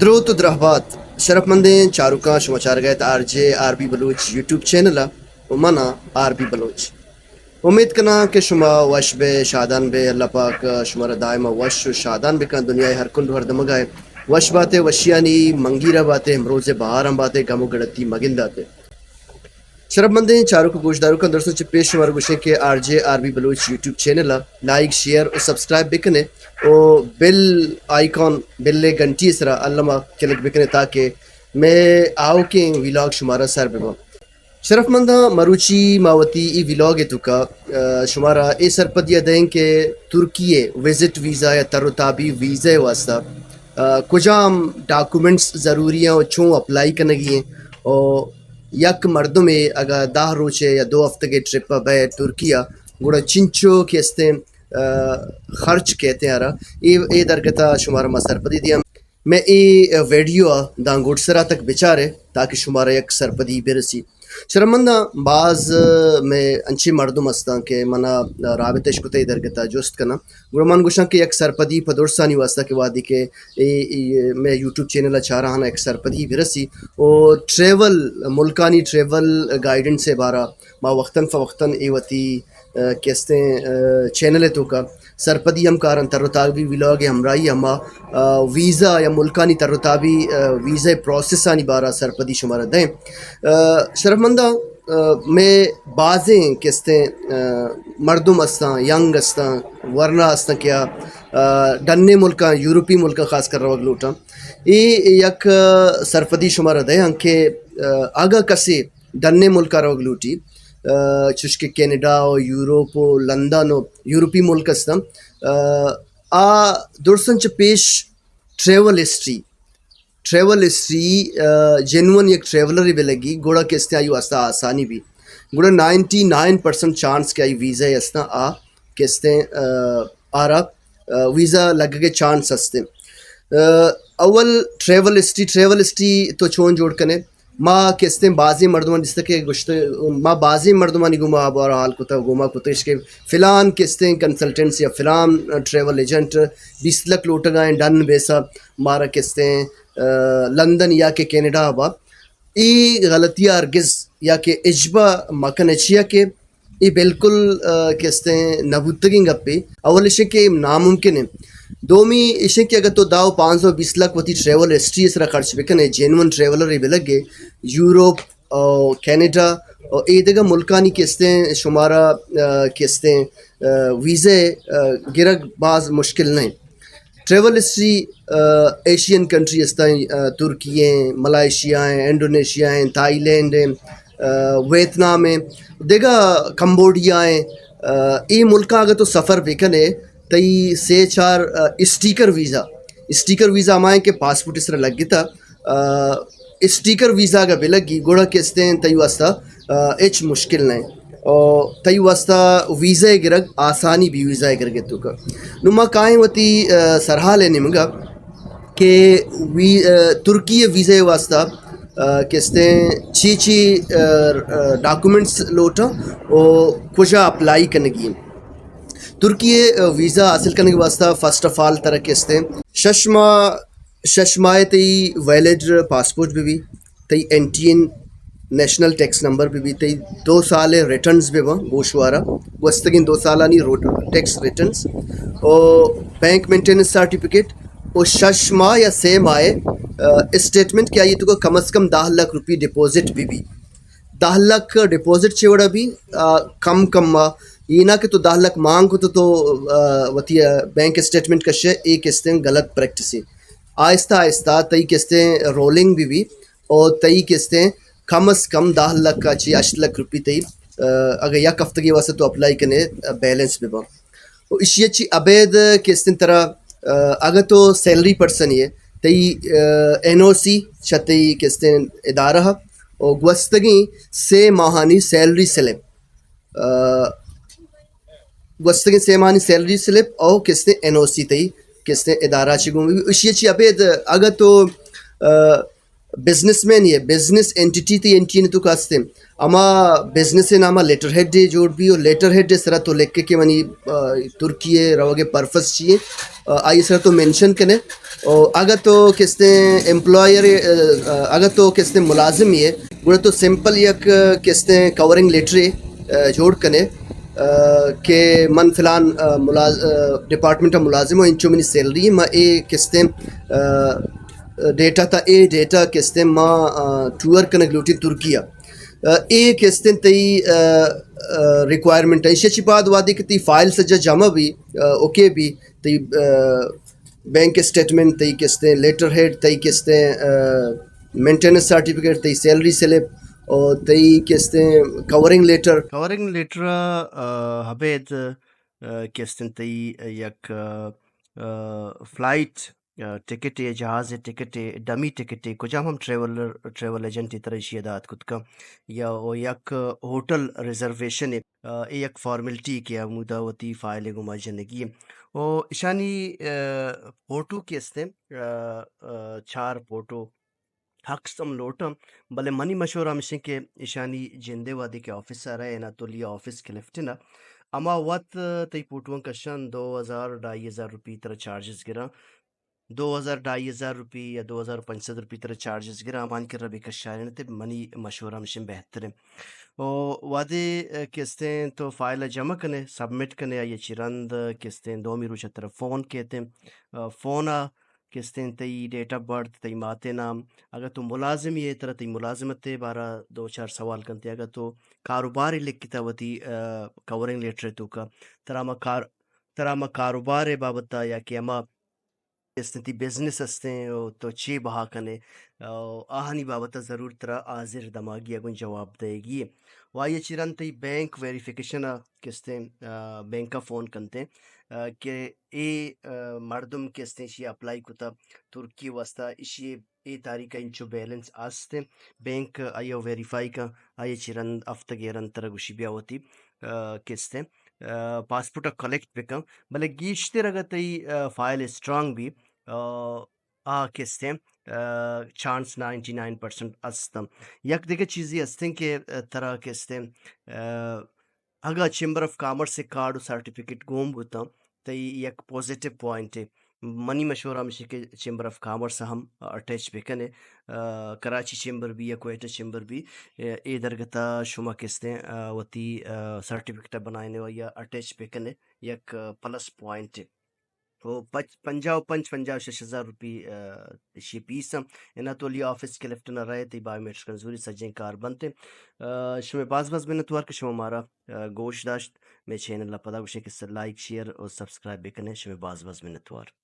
دروت و درہبات، شرفمندیں چاروکاں، شما چارگا ات R J R B Baloch YouTube channel ء و من آں آر بی بلوچ۔ امید کناں کہ شما وش بے، شادان بے، اللہ پاک شمارا دائم وش و شادان بکن، دنیا ء ہر کنڈ و ہر دمگا ء وش باتے، وشیانی منگیرا باتے، امروز بہاراں باتے، گم و گڑتی مگنداتے۔ شرفمندیں چاروک و گوشداروکاں، درستاں چہ پیش شمارا گوشیں کہ R J R B Baloch YouTube channel ء لائک، شیئر و سبسکرائب بکنے و بیل آئیکن، بیل گھنٹی سرا الما کلک بکنے تاکہ مئے آؤکیں ویلاگ شمارا سر بباں۔ شرفمنداں، مروچی ما وتی ای ویلاگ ء توکا، ا، شمارا اے سرپدی ء دئیں کہ ترکی ء وزٹ ویزا یا تر و تابی ویزا ء واسطہ، ا، کجام ڈاکومنٹس ضروری ہیں و چون اپلائی کنگی ہیں و یک مردمے اگاں دہ روچے یا دو ہفتگے ٹرپ ء بئے ترکیہ، گڑا چنچو کہ استیں، ا، خرچ کیتیں آرا، اے، اے درگتا شمارا ما سرپدی دیاں۔ مئے اے ویڈیو ء داں گڈسرا تک بچارے تاکہ شمارا یک سرپدی برسی۔ شرمنداں، باز مئے انچیں مردم استاں کہ منا رابطہ اش کتہ، اے درگتا جست کناں۔ گڑا من گوشاں کہ یک سرپدی پہ درسانی واسطہ کہ وہدے کہ اے، اے مئے یوٹیوب چینل ء چاراہاں یک سرپدی برسی۔ او ٹریول، ملکانی ٹریول گائیڈنس ء بارا ما وقتاً فوقتاً اے وتی، ا، کہ استیں، ا، چینل ء توکا سرپدی ہم کاراں، تر و تابی ویلاگ ء ہمراہی ہما، ا، ویزا یا ملکانی تر و تابی، ا، ویزا ء پروسیسانی بارا سرپدی شمارا دئیں۔ ا، شرفمنداں، ا، مئے بازیں کہ استیں، ا، مردم استاں، ینگ استاں، ورنا استاں کہ آ، ا، ڈنے ملکاں، یورپی ملکاں خاص کر روگ لوٹاں۔ اے یک، ا، سرپدی شمارا دئیں کہ، ا، اگاں کسے ڈنے ملکا روگ لوٹی، ا، چوش کہ کینیڈا و یورپ و لندن و یورپی ملک استاں، ا، آ درساں چہ پیش ٹریول ہسٹری، ٹریول ہسٹری، ا، جینوئن یک ٹریولرے بہ لگی، گڑا کہ استیں آئی واسطہ آسانی بی۔ گڑا نائنٹی نائن پرسنٹ چانس کہ آئی ویزا استاں آ کہ استیں، ا، آرا، ا، ویزا لگگ ء چانس استیں۔ ا، اول ٹریول ہسٹری، ٹریول ہسٹری تو چون جوڑ کنے؟ ما کہ استیں بازیں مردماں دیستہ کہ گوشتہ، ما بازیں مردمانی گوما ہبر حال کتہ، گوما کتش کہ فلان کہ استیں کنسلٹنٹس یا فلان ٹریول ایجنٹ بیست لکھ لوٹگا ہیں، ڈن بیسا مارا کہ استیں، ا، لندن یا کہ کینیڈا با۔ اے غلطی ہرگز یا کہ اجبا مکن، چیا کہ اے بالکل، ا، کہ استیں نہ بوتگیں گپے۔ اول اشیں کہ ناممکن ہے۔ دومی اشیں کہ اگر تو دہ و پانزدہ و بیست لکھ وتی ٹریول ہسٹری سرا خرچ بکنے، جینوئن ٹریولرے بلگے، یورپ او کینیڈا او اے دگہ ملکانی کہ استیں شمارا، ا، کہ استیں، ا، ویزے، ا، گرگ باز مشکل نہیں۔ ٹریول ہسٹری، ا، ایشین کنٹری استاں، ا، ترکی ہیں، ملائیشیا ہیں، انڈونیشیا ہیں، تھائی لینڈ ہیں، ا، ویتنام ہیں، دگہ کمبوڈیا ہیں، ا، اے ملکاں اگر تو سفر بکنے، تئی سے چار، ا، اسٹیکر ویزا، اسٹیکر ویزا ہمائیں کہ پاسپورٹ سرا لگتا، ا، اسٹیکر ویزا اگہ بلگی گڑا کہ استیں تئی واسطہ، ا، ہچ مشکل نہ۔ او تئی واسطہ ویزا گرگ آسانی بی، ویزا گرگ توکا۔ نو ما کائیں وتی، ا، سرحال نیمگا کہ وی-، ا، ترکی ویزا واسطہ، ا، کہ استیں چی چی، ا، ا، ڈاکومنٹس لوٹا او کجا اپلائی کنگی۔ ترکی ء ویزا حاصل کنگ واسطہ فرسٹ آف آل ترا کہ استیں شش ماہ، شش ماہ تئی ویلڈ پاسپورٹ بہ بی، تئی N T N national tax number بہ بی، تئی دو سال ریٹرنز بہ باں گوشوارا، گوستگیں دو سالانی روٹ-، ٹیکس ریٹرنز، او بینک مینٹیننس سرٹیفکیٹ، او شش ماہ یا سے ماہ، ا، اسٹیٹمنٹ کہ آئی تو کم از کم دہ لکھ روپی ڈپازٹ بہ بی۔ دہ لکھ ڈپازٹ چے وڑا بی، آ، کم کم آ، اے نہ کہ تو دہ لکھ مانگ کتو تو، آ، وتی، آ، بینک اسٹیٹمنٹ کشے، اے کہ استیں غلط پریکٹس ہے۔ آہستہ آہستہ تئی کہ استیں رولنگ بہ بی، او تئی کہ استیں کم از کم دہ لکھ آ چی ہشت لکھ روپی تئی، آ، اگر یک ہفتگی واسطہ تو اپلائی کنے، آ، بیلنس بہ باں۔ و ایشی ء چی ابید کہ استیں ترا، آ، اگہ تو سیلری پرسن ئے، تئی، آ، این او سی چہ تئی کہ استیں ادارہ و گوستگیں سے ماہانی سیلری سلپ، آ، گوستگیں سے ماہانی سیلری سلپ او کہ استیں این او سی تئی کہ استیں ادارہ چی گون۔ ایشی ء چی ابید اگہ تو، آ، بزنس مین ئے، بزنس اینٹیٹی تئی این ٹی این تو کاستے، ہما بزنس ءِ نام ءَ لیٹر ہیڈ جوڑ بی، اور لیٹر ہیڈ ءِ سرا تو لکھے کہ منی، آ، ترکی ءَ روگ ءِ پرپس چی ایں، آ، آئی ءِ سرا تو مینشن کنے۔ اور اگاں تو کستیں ایمپلائر، آ، آ، اگاں تو کستیں ملازم ئے، گڑا تو سمپل یک کستیں کورنگ لیٹر، آ، جوڑ کنے، آ، کہ من فلان، آ، ملاز-، آ، ڈپارٹمنٹ ءَ ملازم اوں، انچو منی سیلری، ما اے کستیں، آ، ڈیٹا تا اے ڈیٹا کستیں ما، آ، ٹور کنگ لوٹیں ترکی ءَ۔ آ، اے کستیں تئی، آ، آ، ریکوائرمنٹ ایں۔ ایشی چی بعد وہدے کہ تئی فائل سجا جمع بی، آ، اوکے بی، تئی، آ، بینک اسٹیٹمنٹ، تئی کستیں لیٹر ہیڈ، تئی کستیں، آ، مینٹیننس سرٹیفکیٹ، تئی سیلری سلپ، اور تئی کستیں کورنگ لیٹر۔ کورنگ لیٹر، آ، ابید، آ، کستیں تئی یک، آ، آ، فلائٹ، آ، ٹکٹ ءِ، جہاز ءِ ٹکٹ ءِ، ڈمی ٹکٹ ءِ، کجام ہم ٹریولر، ٹریول ایجنٹ ءِ ترا ایشی ءَ دات کت کن، یا او یک ہوٹل ریزرویشن ءِ، آ، اے یک فارمیلٹی کہ ہمودا وتی فائل ءَ گوما جنگی ایں۔ او ایشانی، آ، فوٹو کستیں، آ، آ، چار فوٹو ہکس ہم لوٹاں، بلے منی مشورہ ہمیش ایں کہ ایشانی جندے وہدے کہ آفس ءَ رئے، اناتولی ءَ آفس کلفٹن ءَ، ہما وت تئی فوٹواں کشاں، دو ہزار، ڈھائی ہزار روپی ترا چارجز گراں۔ دو ہزار، ڈھائی ہزار روپی یا دو ہزار پنچ سد روپی ترا چارجز گراں، ہمانی کرا بہ کشارین تے منی مشورہ ہمیش ایں بہتر ایں۔ او وہدے، آ، کستیں تو فائل ءَ جمع کنے، سبمٹ کنے، آئی ءَ چی رند کستیں دومی روچ ءَ ترا فون کیتیں، آ، فون ءَ کستیں تئی ڈیٹ آف برتھ، تئی مات ءِ نام، اگاں تو ملازم ئے ترا تئی ملازمت ءِ بارہ ءَ دو چار سوال کنت، اگاں تو کاروبارے لکھتہ وتی، آ، کورنگ لیٹر ءِ توکا، ترا ہما کار-، ترا ہما کاروبار ءِ بابت ءَ یا کہ ہما کستیں تئی بزنس ہستیں، او تو چے بہا کنے، او آہانی بابت ءَ ضرور ترا حاضر دماگی ءَ گوں جواب دئیگی ایں۔ و آئی ءَ چی رند تئی بینک ویریفیکیشن ءَ کستیں، آ، بینک ءَ فون کنتیں، آ، کہ اے، آ، مردم کستیں چی اپلائی کتہ ترکی ءِ واسطہ، ایشی ءِ اے تاریخ ءَ انچو بیلنس است ایں، بینک آئی ءَ ویریفائی کن، آئی ءَ چی رند ہفتگے رند ترا گوشی بیا وتی، آ، کستیں، آ، پاسپورٹ ءَ کلیکٹ بکن، بلے گیشتر اگاں تئی، آ، فائل اسٹرانگ بی، آ، آ کستیں، آ، چانس نائنٹی نائن پرسنٹ است۔ یک دگہ چیزے ہستیں کہ، آ، ترا کستیں، آ، اگاں چیمبر آف کامرس ءِ کارڈ و سرٹیفکیٹ گون بوتاں، تئی یک پازیٹیو پوائنٹے۔ منی مشورہ ہمیش ایں کہ چیمبر آف کامرس ءَ ہم اٹیچ بکنے۔ آ، کراچی چیمبر بی یا کوئٹہ چیمبر بی، اے، اے درگت ءَ شما کستیں، آ، وتی، آ، سرٹیفکیٹ ءَ بنائینے و یا اٹیچ بکنے یک، آ، پلس پوائنٹے۔ و پچ-، پنجاہ و پنچ، پنجاہ و شش ہزار روپی، آ، ایشی فیس ایں۔ اناتولی آفس کلفٹن ءَ رئے، تئی بائیومیٹرک ءَ زوری سجیں کار بنت۔ آ، شمئے باز باز منتوار کہ شما مارا، آ، گوش داشت۔ مئے چینل ءَ پدا گوشیں کہ س-، لائک، شیئر و سبسکرائب بکنے۔ شمئے باز باز منتوار۔